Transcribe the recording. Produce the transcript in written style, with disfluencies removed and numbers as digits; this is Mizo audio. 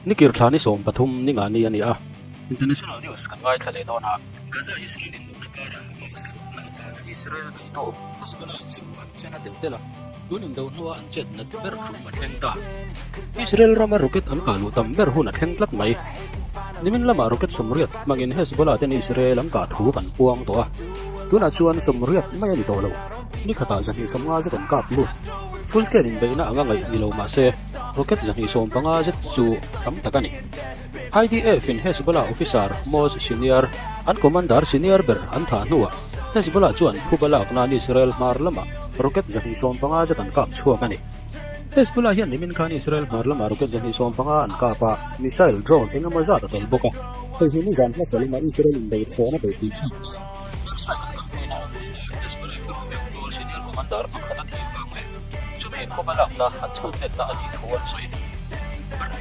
Nikir thla ni 13 ni nga ni a ni a. International news kan ngaithla leh dawn a. Gaza Israel indona kara Hamas thlawhna atana Israel beitu Hezbollah chu an chen a tel tel a, tun indo hnua an chet nat ber tum a thleng ta. Israel rama rocket an kah luh tam ber hun a thleng tlat mai. Nimin lamah rocket 80 hmangin Hezbollah ten Israel an kah thu kan puang tawh a, tunah chuan 80 mai a ni tawh lo. Ni khatah 250 zet an kap lut. Full scale inbeihna anga ngaih ni lo mah se, rocket 250 zet chu tam tak a ni. IDF in Hezbollah officer Moz Senior an commander senior ber an thah hnuah Hezbollah chuan phuba lak nan Israel hmar lamah rocket 250 zet an kap chhuak a ni. Hezbollah hian nimin khan Israel hmar lamah rocket 250 an kap a, missile, drone eng emaw zat a tel bawk a. Hei hi nizan hmasa lama Israel in do thlawna beihpui thlak nia airstrike an kalpuina avanga Hezbollah firfiak pawl senior commander pakhat a thih vang leh chumi phuba lakna an chhan letna a nih thu an sawi.